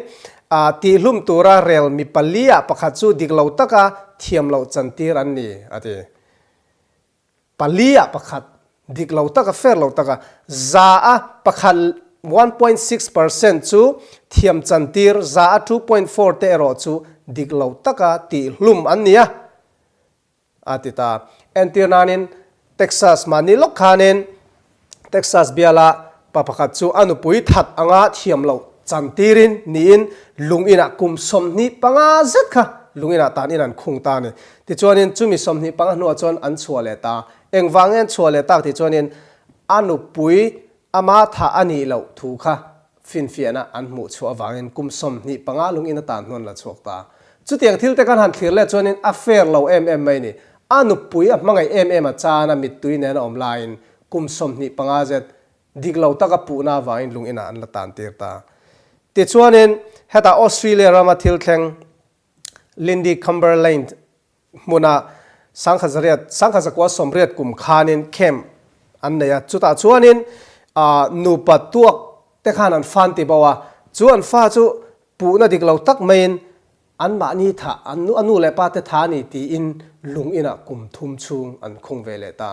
tihlum tura rel mi pali ah pakhat chu dik lo taka thiam loh chantir an ni a ti. Pali ah pakhat dik lo taka fair lo taka za a pakhat 1.6% chu thiam chantir za a 2.4 te erawh chu dik lo taka tihlum an ni a. A ti ta. Entir nanin Texas mahni lawk khanin Texas biala pa pakhat chu a nupui that anga thiam loh chantirin niin lung inah kum 25 zet kha lung inah tan in an khung ta a ni. Tichuanin chumi 25 hnuah chuan an chhuah leh ta. Engvang nge an chhuah leh tak tih chuanin a nupui Ama thah a nih loh thu kha finfiahna an hmuh chhuah avangin kum 25 lung in atan hnuan la chhuak ta. Chutiang thil te kan han thlir let chuanin a fair lo em em mai ni. A nupui a hmangaih em em a chan a mittui nen a awm laiin kum 25 zet dik lo taka puhna avangin lung inah an la tan tir ta. Tichuanin hetah Australia rama thil thleng Lindy Cumberland hmuna Sangkhazariat, Sangkhazakua 80 kum khanin camp an nei a, chutah chuanin nupa tuak te khan an fan ti bo a, chu an fa chu puhna dik lo tak maiin anmahni thah, an a nu leh pa te tha a ni tiin lung inah kum thum chhung an khung ve leh ta.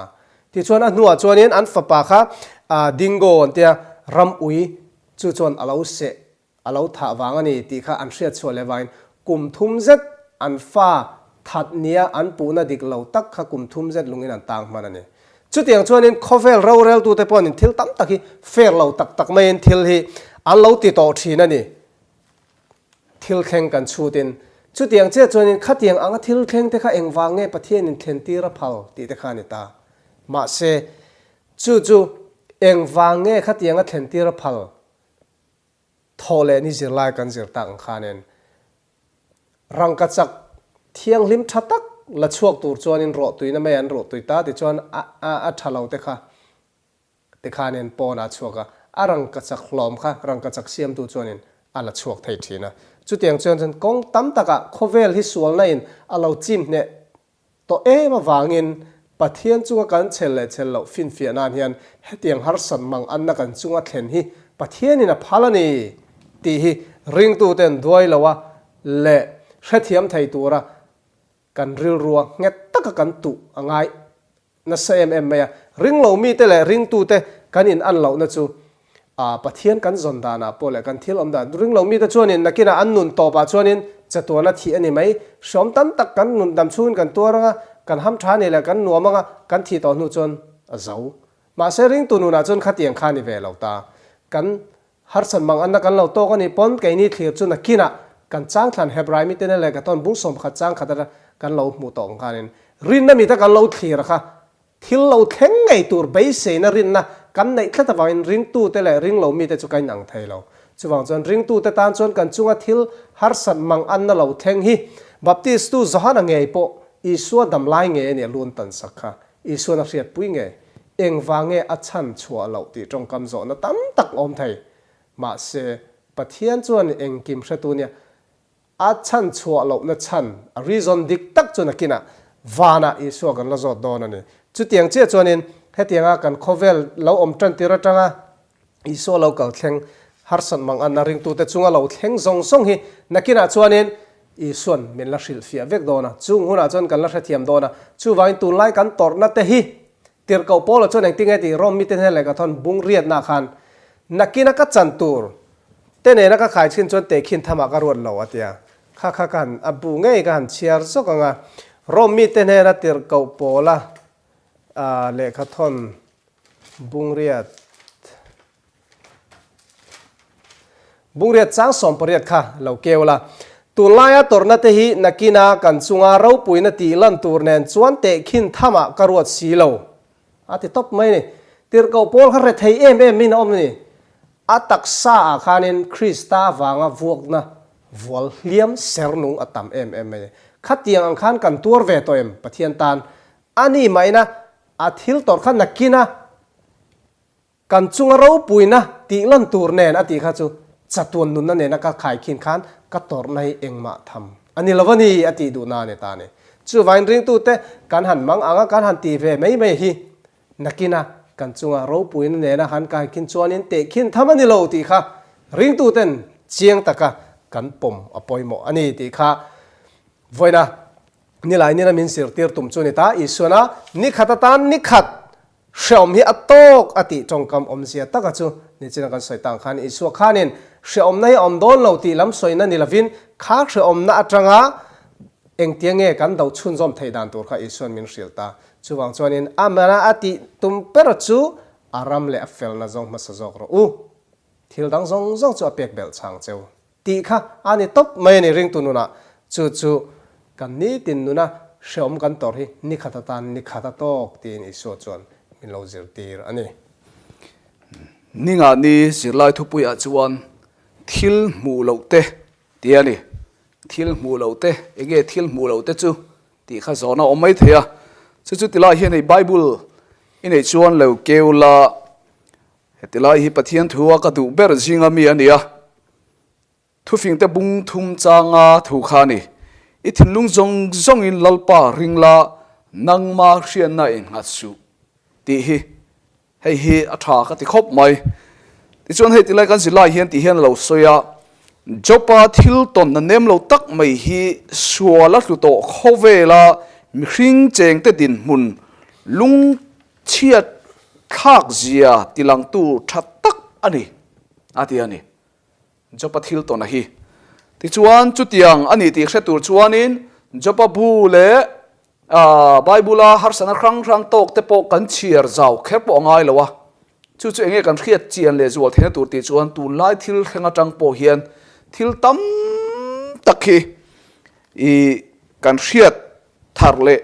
Tichuan a hnuah chuanin an fapa kha dingo an tia ram ui chu chuan a lo seh a lo thah vang a ni tih kha an hriat chhuah leh vangin kum thum zet an fa that nia an puhna dik lo tak kha kum thum zet lungin an tang hman a ni. Chutiang chuanin khawvel roreltute pawhin thil tam tak hi fair lo tak tak maiin thil hi an lo ti tawh thin a ni. Thil thleng kan chhutin chutiang chiah chuanin khatiang anga thil thleng te kha engvang nge Pathianin thlentir a phal tih te kha a ni ta. Mahse, chu chu engvang nge khatianga thlentir a phal Thaw leh ni zirlai kan zir tak ang khanin rangkachak thianghlim tha tak la chhuak tur chuanin rawhtuina mai an rawhtui ta tichuan a a tha lo te kha tikhanin pawnah a chhuak a, a rangkachak hlawm kha rangkachak siamtu chuanin a la chhuak thei thin a. Chutiang chuan chuan kawng tam takah khawvel hi sualna in a lo chim hneh Tawh em avangin Pathian chunga kan chhel leh chhel loh finfiah nan hian hetiang harsat mang anna kan chunga thlen hi Pathianin a phal a ni tih hi ringtuten duai loa leh hrethiam thei tura kan rilrua nghet taka kan tuh a ngai nasa em em mai a. Ringlo mite leh ringtute kan in an lohna chu Pathian kan zawn danah pawh leh kan thil awm dan ringlo mite chuanin nakinah an nun tawpah chuanin chatuana thih a ni mai. Hreawm tam tak kan nun dam chhungin kan tuar anga, kan ham tha ni leh kan nuam anga, kan thih tawh hnu chuan a zo. Mahse ringtu nunah chuan khatiang kha a ni ve lo ta. Kan harsat mang anna kan lo tawk a nih pawn keini thlir chu nakinah kan changthlan Hebrai mitena leh ka tawn bung 11 chang khat atang kan lo hmuh tawh ang khanin rinna mita kan lo thlir a kha Thil lo thleng ngei tur beiseina rinna kan neih tlat avangin ringtute leh ringlo mite chu kan inang thei lo. Chuvang chuan ringtute tan chuan kan chunga thil harsat mang anna lo thleng hi Baptistu Johana ngei pawh Isua dam lai ngei a nih a lun tan sak kha Isuan a hriatpui ngei. Engvang nge a chhan chhuah loh tih tawngkam zawhna tam tak awm thei. Mahse, Pathian chuan engkim hretu nia a chhan chhuah lohna chhan, a reason dik tak chu nakinah vanah Isua kan la zawt dawn a ni. Chutiang chiah chuanin hetianga kan khawvel lo awm tan tir atanga Isua lo kal thleng harsat mang anna ringtute chunga lo thleng zawng zawng hi nakinah chuanin Isuan min la hrilhfiah vek dawn a, chung hunah chuan kan la hrethiam dawn a. Chuvangin tunlai kan tawrhna te hi Tirhkoh Paula chuan engtinge tih Rom mite hnen lehkha thawn bung riatna khan nakina ka chan tur te nena ka khai chin chuan tehkhin thamah ka ruat lo a ti a. Kha kha ka han a bu ngei ka han chhiar zawk ang a. Rom mite hnena Tirhkoh Paula lehkha thawn bung riat Bungriat chang 18 kha lo keu la. Tunlaia tawrhna te hi nakina kan chunga ropuina tih lan tur nen chuan tehkhin thamah ka ruat si lo. A ti tawp mai ni. Tirhkoh pawl kha rethei em em in a awm a ni. A taksa ah khanin Krista vanga vuakna vual hliam ser nung a tam em em mai ni. Khatiang ang khan kan tuar ve tawh em Pathian tan. A ni mahina a thil tawrh kha nakina Kan chunga ropuina tih lan tur nen a tih kha chu chatuan nunna nena ka khaikhin khan ka tawrhna hi engmah tham a ni lo a ni a tih duhna a ni ta a ni. Chuvangin ringtute kan han mang ang a, kan han ti ve mai mai hi nakina kan chunga ropuina nena han kaikhin chuanin tehkhin tham a ni lo tih kha ringtuten chiang taka kan pawm a pawimawh a ni tih kha vawiina nilai nina min zirtir tum chu a ni ta. Isuana nikhat atan nikhat Hreawm hi a tawk a tih tawngkam awmzia taka chu nichina kan sawi tang khan Isua khanin hreawmna hi a awm dawn lo tih lam sawina ni lovin kha hreawmna atanga engtia nge kan do chhunzawm theih dan tur kha Isuan min hrilh ta. Chuvang chuanin a mana a tih tum ber chu a ram leh a felna zawng hmasa zawk rawh u. Thil dang zawng zawng chu a pek belh chang cheu. Tih kha a ni tawp mai a ni ringtu nunah. Chu chu kan nitin nuna hreawm kan tawrh hi ni khat atan ni khat a tawk tiin Isua chuan min lo zirtir a ni. Ningah ni zirlai thupuiah chuan thil hmuh loh te tih a ni. Thil hmuh loh te, enge thil hmuh loh te chu tih kha zawhna a awm mai thei a. Chu chu tilai hian hei Bible i neih chuan lo keu la Heti lai hi Pathian thu a ka duh ber zinga mi a ni a, thufingte bung thum changa thu kha a ni. I thinlung zawng zawngin Lalpa ring la, nangma hriatna innghat suh tih hi hei hi a tha ka ti khawp mai. Tichuan hei tilai kan zirlai hian tih hian a lo sawi a, Jopa thil tawnna nem lo tak mai hi sual a hlu tawh khawvela mihring chengte dinhmun lung Chhiat thlak zia tilangtu tha tak a ni, a ti a ni. Jopa thil tawn a hi. Tichuan, chutiang a ni tih hre tur chuanin Jopa bu leh Bible-a harsatna hrang hrang tawk te pawh kan chhiar zau kher pawh a ngai lo a. Chu chu enge kan hriat chian leh zual theihna tur tih chuan tunlai thil thleng atang pawh hian thil tam tak hi kan hriat thar leh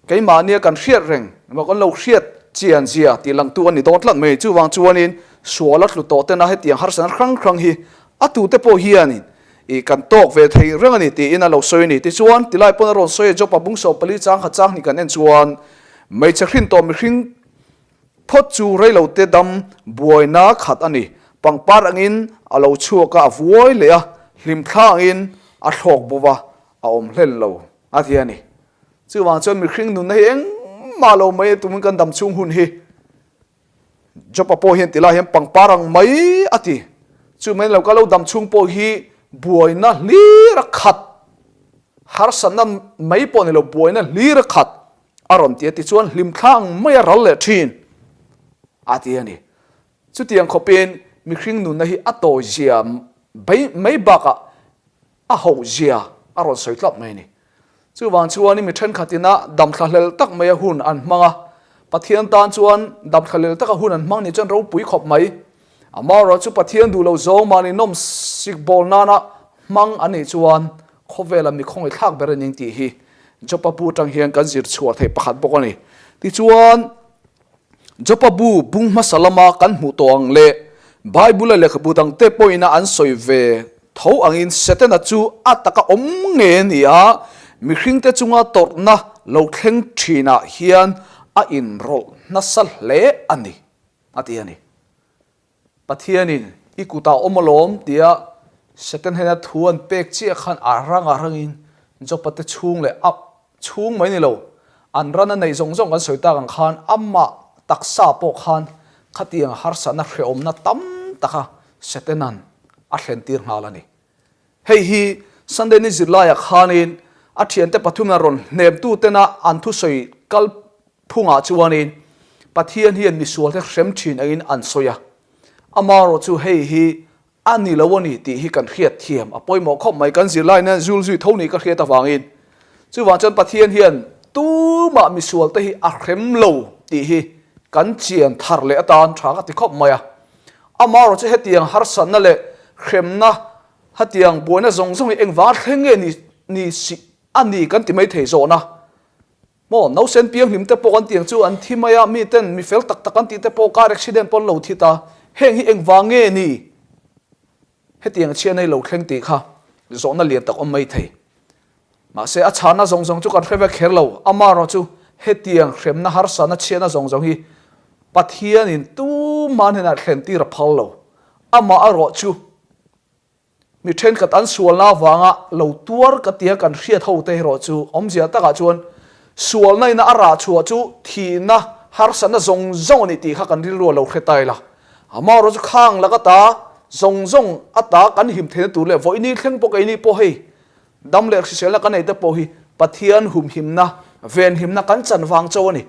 Keimahnia kan hriat reng emaw kan lo hriat chian zia tih langtu a ni dawn tlat mai. Chuvang chuanin sual a tlu tawh tena hetiang harsatna hrang hrang hi a tute pawh hianin ih kan tawk ve thei reng a ni tiin a lo sawi a ni. Tichuan tilai pawn a rawn sawi a, Jopa bung 14 chang khat chang hnih kan en chuan hmeichhe hrin tawh mihring phawt chu reilote dam buaina khat a ni. Pangpar angin a lo chhuak a, a vuai leh a, hlimthla angin a thlawk bo va, a awm hlen lo a ti a ni. Chuvang chuan mihring nunna hi engmah lo mai a tumin kan dam chhung hun hi Jopa pawh hian tilai hian pangpar ang mai a ti. Chu mai lo ka lo dam chhung pawh hi buaina hlir a khat, harsatna mai pawh ni lo buaina hlir a khat a rawn ti a. Tichuan hlimthla ang mai a ral leh thin a ti a ni. Chutiang khawpin mihring nunna hi a tawizia mai bakah a hoh zia a rawn sawi tlap mai a ni. Chuvang chuanin mi thenkhatin dam thlahlel tak maia hun an hmang a, Pathian tan chuan dam thlahlel taka hun an hmang nih chuan ropui khawp mai. Amaherawh chu Pathian duh lo zawng mahni nawm sik bawl nana hmang an nih chuan khawvela mi khawngaih thlak ber a ning tih hi Jopa bu atang hian kan zir chhuah theih pakhat bawk a ni. Tichuan. Jopa bu bung hmasa lama kan hmuh tawh ang leh Bible-a lehkhabu dangte pawhin a an sawi ve tho angin Setana chu a taka awm nge a ni a, mihringte chunga tawrhna lo thleng thinah hian a inrawlh nasa hle a ni, a ti a ni. Pathianin i kutah awm alawm tia Satan hnena thu an pek chiah khan a rang a rangin Jopa te chhung leh a chhung mai ni lo, an ran a neih zawng zawng kan sawi tak ang khan amah taksa pawh khan khatiang harsatna hrehawmna tam taka Satanan a thlentir nghal a ni. Hei hi Sunday ni zirlaiah khanin a thiante pathumna rawn hnemtutena an thusawi kal phungah chuanin Pathian hian misualte hrem thin angin an sawi a, amaherawh chu hei hi a ni lo a ni tih hi kan hriat thiam a pawimawh khawp mai. Kan zirlaina zul zui tho ni ka hriat avangin chuvang chuan Pathian hian tumah misualte hi a hrem lo tih hi kan chian thar leh atan tha ka ti khawp mai a. Amaherawh chu hetiang harsatna leh hremna hetiang buaina zawng zawng hi engvanga thleng nge ni ni si a ni kan ti mai thei zawhna maw? Nausen pianghlim te pawh kan tiang chu an thi mai a, mi ten mi fel tak tak an tih te pawh car accident pawn lo thi ta, heng hi engvang nge ni hetiang chhiatna hi lo thleng tih kha zawhna lian tak awm mai thei. Mahse, a chhahna zawng zawng chu kan hre vek kher lo. Amaherawh chu hetiang hremna harsatna chhiatna zawng zawng hi Pathianin tumah hnenah thlen tir a phal lo. Amaherawh chu mi thenkhat an sualna avanga lo tuar ka tia kan hriat ho te erawh chu awmzia takah chuan sualna ina a rah chhuah chu thihna harsatna zawng zawng a ni tih kha kan rilru a lo hre ta ila. Amaherawh chu khang laka ta zawng zawng ata kan him theihna tur leh vawiini thleng pawh keini pawh hei Dam leh hriselna kan nei te pawh hi Pathian humhimna, venhimna kan chan vang chauh a ni.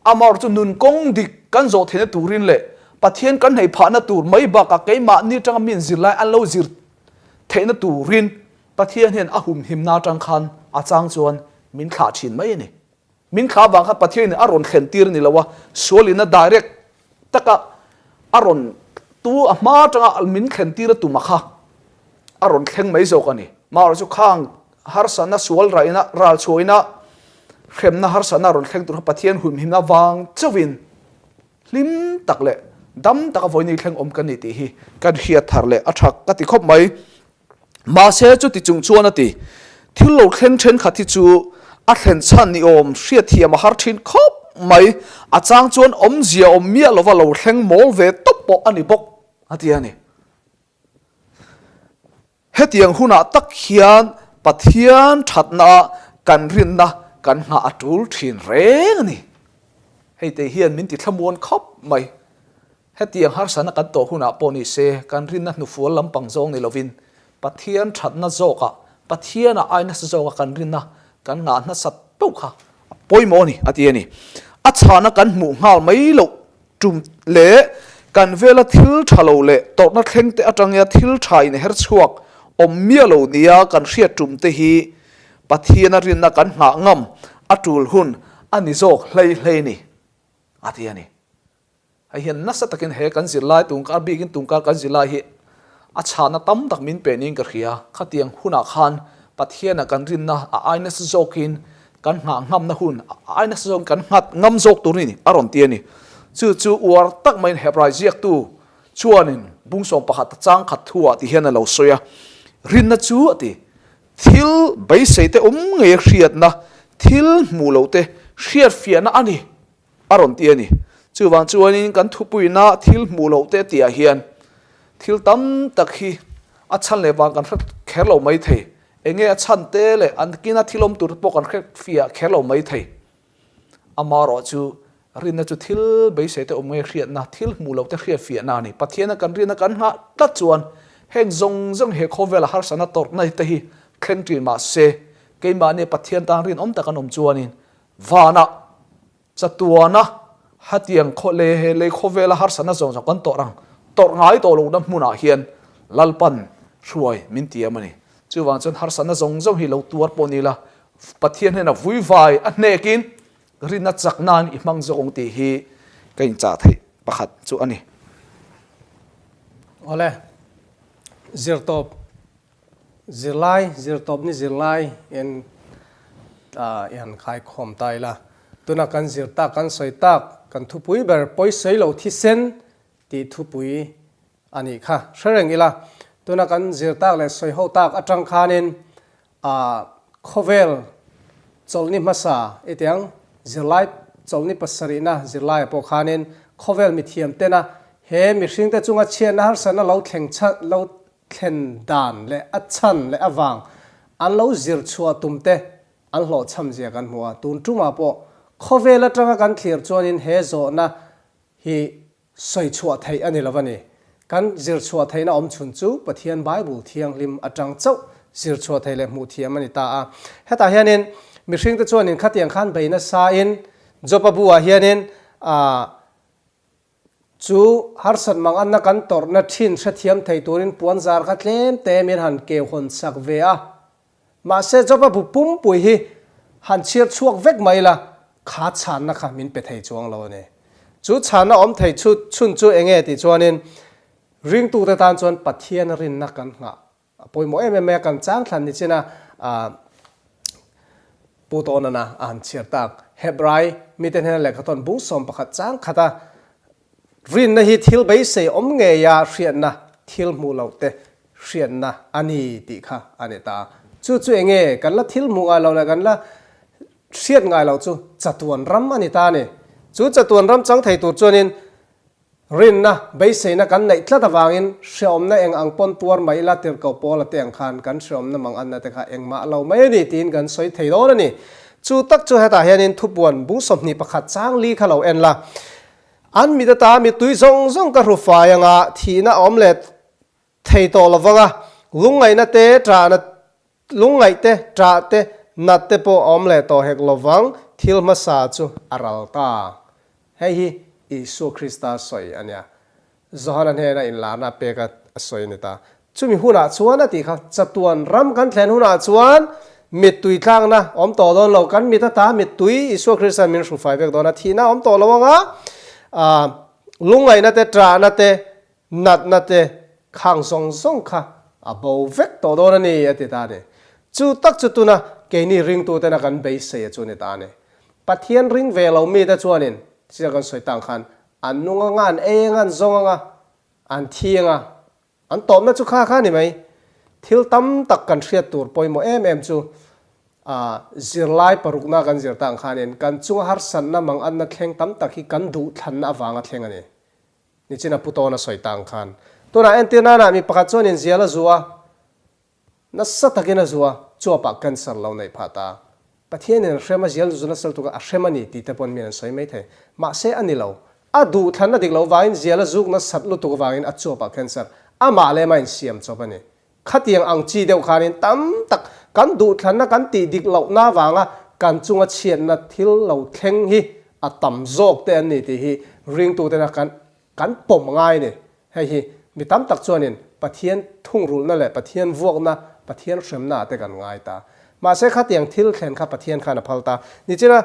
Amaherawhchu chu nun kawng dik kan zawh theihna turin leh Pathian kan hneih phahna tur mai bakah keimahni atanga min zirlai an lo zir theihna turin Pathian hian a humhimna atang khan a chang chuan min thlah thin mai a ni. Min thlah vang khan Pathianin a rawn thlen tir a ni lo a, sualina direct taka a rawn tu a hma atanga min thlen tir a tum a kha a rawn thleng mai zawk a ni. Maherawhchu chu khang harsatna sual raihna, ral chhuahina, hremna harsatna a rawn thleng tur kha Pathian humhimna vang chauhin hlim tak leh dam taka vawini thleng awm kan ni tih hi kan hriat thar leh a tha ka ti khawp mai. Mahse chuti chung chuan a ti, Thil lo thleng thenkhat hi chu a thlen chhan ni awm hriatthiam a har thin khawp mai, a chang chuan awmzia awm miah lova lo thleng mawl ve tawp pawh a ni bawk, a ti a ni. Hetiang hunah tak hian Pathian thatna kan rinna kan nghah a tul thin reng a ni. Hei te hian min ti thlamuan khawp mai. Hetiang harsatna kan tawh hunah pawh ni se, kan rinna hnufual lampang zawng ni lovin, Pathian thatna zawkah, Pathianah ai nasa zawka kan rinna kan ngah hnasat pauh kha a pawimawh a ni, a ti a ni. A chhahna kan hmuh nghal mai loh tum leh kan vela thil tha lo leh tawrhna thleng te atanga thil tha inher chhuak awm miah lo nia kan hriat tum te hi Pathiana rinna kan nghah ngam a tul hun a ni zawk hlei hlei ni, a ti a ni. Hei hian nasa takin he kan zirlai tungkar bikin tungkar kan zirlai hi a chhahna tam tak min pe niin ka hria. Khatiang hunah khan Pathianah kan rinna a ai nasa zawkin kan nghah ngamna hun a ai nasa zawkin kan nghat ngam zawk tur ni a rawn ti a ni. Chu chu uar tak maiin Hebrai ziaktu chuanin bungsawm pakhat a chang khat thuah ti hian a lo sawi a, Rinna chu a ti, thil beisei te awm ngei a hriatna, thil hmuh loh te hriatfiahna a ni. A rawn ti a ni. Chuvang chuanin kan thupuina thil hmuh loh te tihah hian thil tam tak hi a chhan leh vang kan hre kher lo mai thei. Enge a chhan te leh an kina thil awm tur te pawh kan hre fiah kher lo mai thei. Amaherawh chu rinna chu thil beisei te awm nge hriatna, thil hmuh loh te hriat fiahna a ni. Pathiana kan rinna kan nghah tlat chuan heng zawng zawng he khawvela harsatna tawrhna te hi thleng ṭin mah se keimahni Pathian tan rinawm tak an awm chuanin Vanah chatuana hetiang khaw leh he lei khawvela harsatna zawng zawng kan tawrh ang, tawrh ngai tawh lohna hmunah hian Lalpan hruai min tiam a ni. Chuvang chuan harsatna zawng zawng hi lo tuar pawh ni la, Pathian hnena vuivai a hnekin rinna chak nan i hmang zawk ang tih hi ka inchah theih pakhat chu a ni. Awle, zirtawp Zirlai, zirtawpni zirlai in i han khaikhawm ta ila. Tuna kan zir tak, kan sawi tak, kan thupui ber pawisawi lo thisen tih thupui a nih kha. Hre reng ila, tuna kan zir tak leh sawi ho tak atang khanin khawvel chawlhni hmasa i tiang zirlai. Chawlhni pasarihna zirlaiah pawh khanin khawvel mithiam tena he mihringte chunga chhiatna harsatna lo thleng chhan lo thlen dan leh a chhan leh avang an lo zir chhuah tum te an hlawhchham zia kan hmu a. Tun tumah pawh khawvel atanga kan thlir chuanin he zawhna hi Sawi chhuah theih a ni lo a ni. Kan zir chhuah theihna awm chhun chu Pathian Bible thianghlim atang chauh zir chhuah theih leh hmuh thiam a ni ta a. Hetah hianin mihringte chuanin khatiang khan bei nasain Job-a bu-ah hianin ah chu harsat manganna kan tawrhna thin hrethiam thei turin puanzar kha tlem te min han keu hawn sak ve a. Mahse Job-a bu pumpui hi han chhiar chhuak vek mai la, kha chhanna kha min pe thei chuang lo a ni. Chu chhanna awm thei chu chhun chu eng nge tih chuanin ringtute tan chuan Pathian rinna kan nghah a pawimawh em em mai a, kan chang thlan ni chin a, Pu Tawnana a han chhiar tak. Hebrai mite hnena lehkhathawn bung 11 chang khat a, Rinna hi thil beisei awm ngeia hriatna, thil hmuh loh te hriatna a ni tih kha a ni ta. Chu chu eng nge kan la thil hmuh ngai loh leh kan la hriat ngai loh chu chatuan ram a ni ta a ni. Chu chatuan ram chang thei tur chuanin rinna, beiseina kan neih tlat avangin hreawmna eng ang pawn tuar mai ila tirhkoh Paula te ang khan kan hreawmna mang anna te kha engmah lo mai a ni tiin kan sawi thei dawn a ni. Chu tak chu hetah hianin thupuan bung 21 chang li kha lo en la. An mit ata mittui zawng zawng ka hru fai anga thihna a awm leh thei tawh lo vang a, lungngaihna te, ṭahna, lungngaih te, ṭah te, nat te pawh a awm leh tawh hek lo vang, thil hmasa chu a ral ta. Hei hi Isua Krista sawi a nia. Johana hnena inlarna a pek a a sawi a ni ta. Chumi hunah chuan a tih kha, chatuan ram kan thlen hunah chuan mittui tlakna awm tawh dawn lo, kan mit ata mittui Isua Krista'n min hrufai vek dawn a, thihna a awm tawh lo ang a, ah lungngaihna te, ṭahna te, natna te khang zawng zawng kha a bo vek tawh dawn a ni a ti ta a ni. Chu tak chu tuna keini ringtutena kan beisei a chu a ni ta a ni. Pathian ring ve lo mite chuanin, chiah kan sawi tang khan, An nung anga, an ei anga, an zawng anga, an thi anga, an tawpna chu kha kha a ni mai. Thil tam tak kan hriat tur pawimawh em em chu zirlai parukna kan zir tang khanin kan chunga harsatna manganna thleng tam tak hi kan duhthlanna avanga thleng a ni. Nichina Pu Tawna sawi tang khan. Tunah entir nanah mi pakhat chuan inzial a zu a, Nasa takin a zu a, chuapah cancer lo neih phah ta. Pathianin a hrem a, zial zu nasa lutuk a, a hrem a ni tih te pawn min an sawi mai thei. Mahse a ni lo. A duhthlanna dik lo vangin zial a zuk nasat lutuk avangin a chuapah cancer amah leh amah insiam chawp a ni. Khatiang ang chi deuh khanin tam tak kan duhthlanna kan tih dik lohna avanga kan chunga chhiatna thil lo thleng hi a tam zawk te an ni tih hi ringtutena kan Kan pawm ngai a ni. Hei hi mi tam tak chuanin Pathian thungrulhna leh Pathian vuakna, Pathian hremna ah te kan ngai ta. Mahse khatiang thil thlen kha Pathian khan a phal ta. Nichina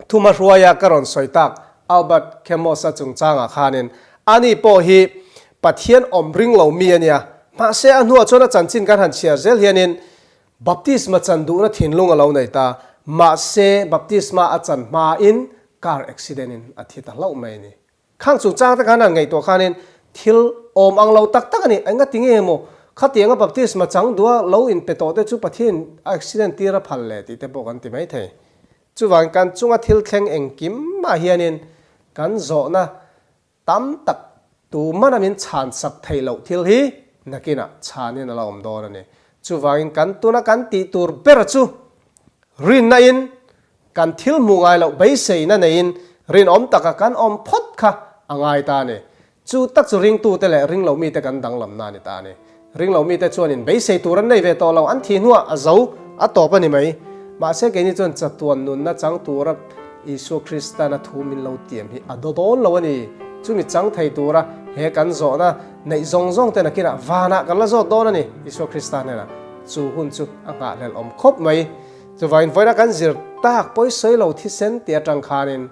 thuma hruaia ka rawn sawi tak Albert Camus-a chungchangah khanin ani pawh hi Pathian awm ring lo mi a nia. Mahse a hnuah chuan a chanchin kan han chhiar zel hianin Baptisma chan duhna thinlung a lo nei ta. Mahse, baptisma a chan hmain car accident in a thi ta hlauh mai a ni. Khang chungchang te khan han ngaihtuah khanin thil awm ang lo tak tak a ni. Enga ti nge maw khatianga baptisma chang duha lo inpe tawh te chu Pathian a accident tir a phal leh tih te pawh kan ti mai thei. Chuvangin kan chunga thil thleng engkim mah hianin kan zawhna Tam tak tu mana min chhan sak theih loh thil hi nakinah chhanin a la awm dawn a ni. Chuvangin kan tuna kan tih tur ber chu rinna in kan thil hmuh ngai loh beiseina neiin rinawm taka kan awm phawt kha a ngai ta a ni. Chu tak chu ringtute leh ringlo mite kan danglamna a ni ta a ni. Ringlo mite chuanin beisei tur an nei ve tawh lo, an thih hnuah a zo, a tawp a ni mai. Mahse keini chuan chatuan nunna chang tura Isua Kristan a thu min lo tiam hi a daw dawn lo a ni. Chumi chang thei tura he kan zawhna neih zawng zawng te nakinah vanah kan la zawt dawn a ni, Isua Krista hnenah. Chu hun chu a nghahhlelh awm khawp mai. Chuvangin vawiina kan zir tak pawisawi lo thisen tih atang khanin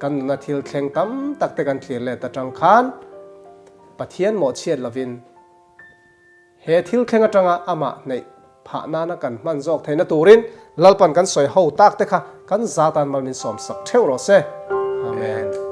kan nuna thil thleng tam tak te kan thlir let atang khan Pathian mawhchhiat lovin he thil thleng atanga amah hneih phah nana kan hman zawk theihna turin Lalpan kan sawi ho tak te kha kan zatan mal min sawmsak theuh rawh se. Amen.